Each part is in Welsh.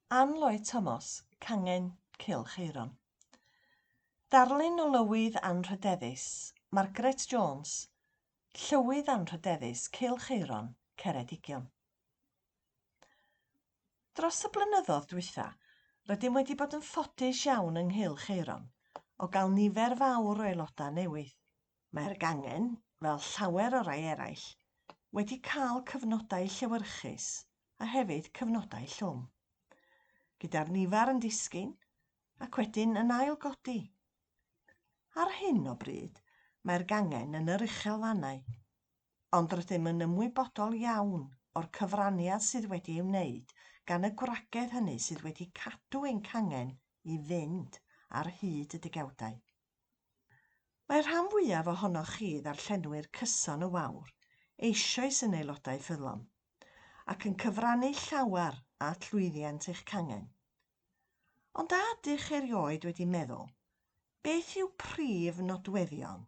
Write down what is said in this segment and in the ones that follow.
Ann Lloyd Thomas, Cangen Cylch Aeron. Darlun o Lywydd Anrhydeddus, Margaret Jones, Llywydd Anrhydeddus Cylch Aeron, Ceredigion. Dros y blynyddoedd dwytha, rydym wedi bod yn ffodus iawn yng Nghylch Aeron o gael nifer fawr o aelodau newydd. Mae'r gangen, fel llawer o rai eraill, wedi cael cyfnodau llewyrchus a hefyd cyfnodau llwm. Gyda'r nifer yn disgyn ac wedyn yn ail-godi. Ar hyn o bryd, mae'r gangen yn yr uchelfannau, ond rydym yn ymwybodol iawn o'r cyfraniad sydd wedi ei wneud gan y gwragedd hynny sydd wedi cadw ein cangen i fynd ar hyd y degawdau. Mae'r rhan fwyaf ohonoch chi ddarllenwyr cyson y Wawr eisoes yn aelodau ffyddlon, ac yn cyfrannu llawer at lwyddiant eich cangen. Ond a ydych erioed wedi meddwl beth yw prif nodweddion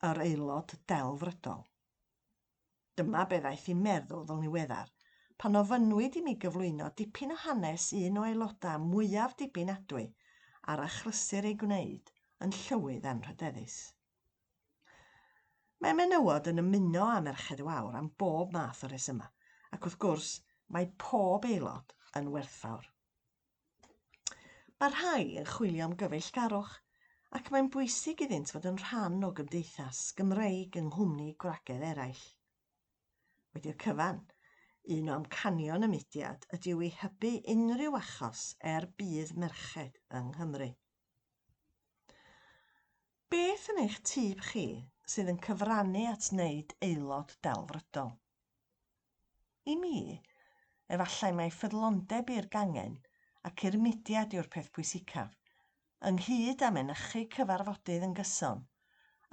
yr aelod delfrydol? Dyma be ddaeth i'm meddwl yn ddiweddar pan ofynnwyd i mi gyflwyno dipyn o hanes un o aelodau mwyaf dibynadwy ar achlysur ei gwneud yn Llywydd Anrhydeddus. Mae menywod yn ymuno â Merched y Wawr am bob math o resymau, ac wrth gwrs mae pob aelod yn werthfawr. Mae rhai yn chwilio am gyfeillgarwch, ac mae'n bwysig iddynt fod yn rhan o gymdeithas Gymreig yng nghwmni gwragedd eraill. Wedi'r cyfan, un o amcanion y mudiad ydyw i hybu unrhyw achos er budd merched yng Nghymru. Beth yn eich tyb chi sydd yn cyfrannu at wneud aelod delfrydol? I mi, efallai mai ffyddlondeb i'r gangen ac i'r mudiad yw'r peth pwysicaf, ynghyd â mynychu cyfarfodydd yn gyson,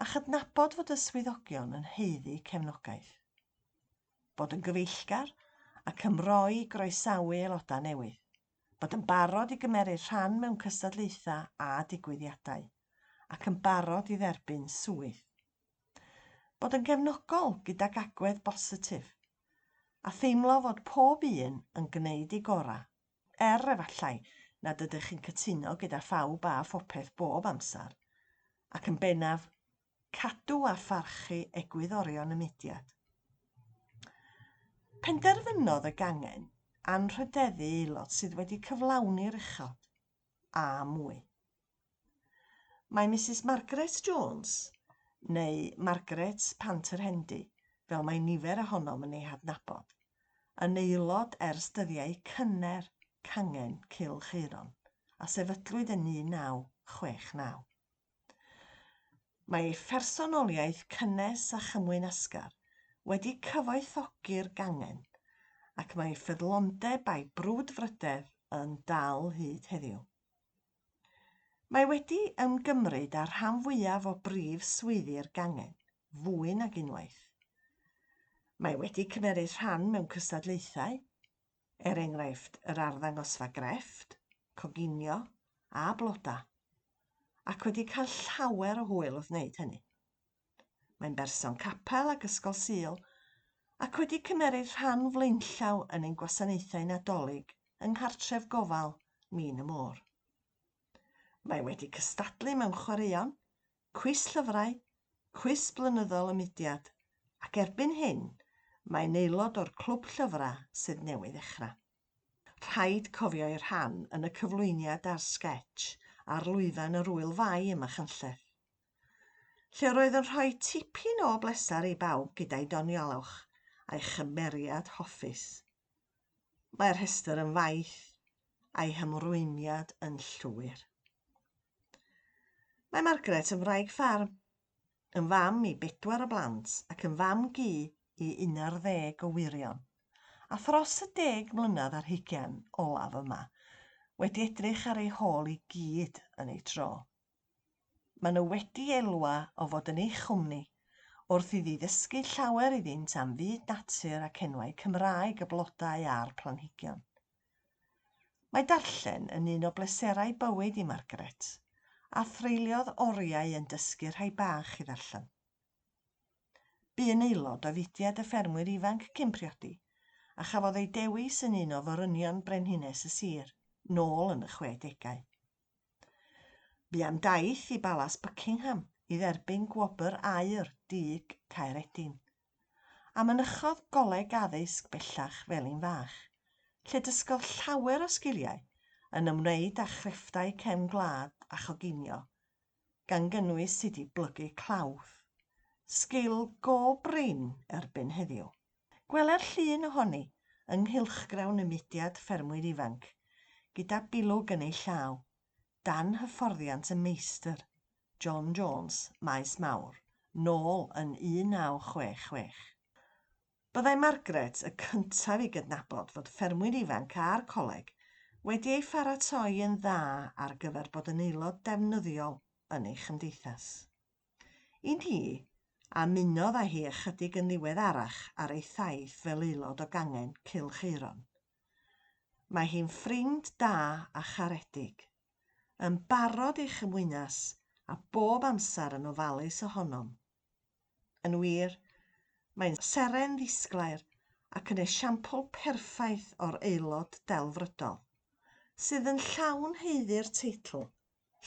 a chydnabod fod y swyddogion yn haeddu cefnogaeth. Bod yn gyfeillgar ac ymroi i groesawu aelodau newydd. Bod yn barod i gymeryd rhan mewn cystadlaethau a digwyddiadau, ac yn barod i dderbyn swydd. Bod yn gefnogol gydag agwedd bositif, a theimlo fod pob un yn gwneud eu gorau, er, efallai, nad ydych chi'n cytuno gyda phawb a phopeth bob amser, ac yn bennaf, cadw a pharchu egwyddorion y mudiad. Penderfynodd y gangen anrhydeddu aelod sydd wedi cyflawni'r uchod, a mwy. Mae Misus Margaret Jones, neu Margaret Pant-yr-Hendy, fel mae nifer ohonom yn ei hadnabod, yn aelod ers dyddiau cynnar cangen Cylch Aeron, a sefydlwyd yn 1969. Mae ei phersonoliaeth cynnes a chymwynasgar wedi cyfoethogi'r gangen, ac mae ei ffyddlondeb a'i brwdfrydedd yn dal hyd heddiw. Mae wedi ymgymryd â'r rhan fwyaf o brif swyddi'r gangen, fwy nag unwaith. Mae wedi cymeryd rhan mewn cystadlaethau, er enghraifft yr arddangosfa grefft, coginio a blodau, ac wedi cael llawer o hwyl wrth wneud hynny. Mae'n berson capel ac ysgol Sul, ac wedi cymeryd rhan flaenllaw yn ein gwasanaethau Nadolig yng nghartref gofal Min y Môr. Mae wedi cystadlu mewn chwaraeon, cwis llyfrau, cwis blynyddol y mudiad, ac erbyn hyn mae'n aelod o'r clwb llyfrau sydd newydd ddechrau. Rhaid cofio ei rhan yn y cyflwyniad a'r sgetsh ar lwyfan yr Ŵyl Fai ym Machynlleth. Lle roedd yn rhoi tipyn o bleser i bawb gyda'i doniolwch a'i chymeriad hoffus. Mae'r rhestr yn faith, a'i hymrwymiad yn llwyr. Mae Margaret yn wraig ffarm, yn fam i bedwar o blant ac yn fam-gu i unarddeg o wyrion, a thros y deg mlynedd ar hugain olaf yma, wedi edrych ar ei hôl i gyd yn ei tro. Maen nhw wedi elwa o fod yn ei chwmni, wrth iddi ddysgu llawer iddynt am fyd natur ac enwau Cymraeg y blodau a'r planhigion. Mae darllen yn un o bleserau bywyd i Margaret, a threuliodd oriau yn dysgu rhai bach i ddarllen. Bu'n aelod o fudiad y Ffermwyr Ifanc cyn priodi, a chafodd ei dewis yn un o forynion Brenhines y sir. nôl yn y chwedegau. Bu am daith i Balas Buckingham i dderbyn gwobr aur Dug Caeredin, a mynychodd Goleg Addysg Bellach Felin Fach, lle dysgodd llawer o sgiliau yn ymwneud â chrefftau cefn gwlad a choginio, gan gynnwys sut i blygu clawdd, sgil go brin erbyn heddiw. Gweler llun ohoni yng nghylchgrawn y mudiad Ffermwyr Ifanc, gyda bilwg yn ei llaw, dan hyfforddiant y meistr, John Jones, Maes Mawr, nôl yn 1966. Byddai Margaret y cyntaf i gydnabod fod Ffermwyr Ifanc a'r coleg wedi ei pharatoi yn dda ar gyfer bod yn aelod defnyddiol yn ei chymdeithas. I ni, a ymunodd â hi ychydig yn ddiweddarach ar ei thaith fel aelod o gangen Cylch Aeron. Mae hi'n ffrind da a charedig, yn barod i'ch cymwynas a bob amser yn ofalus ohonom. Yn wir, mae'n seren ddisglair ac yn esiampl perffaith o'r aelod delfrydol, sydd yn llawn haeddu'r teitl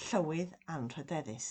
Llywydd Anrhydeddus.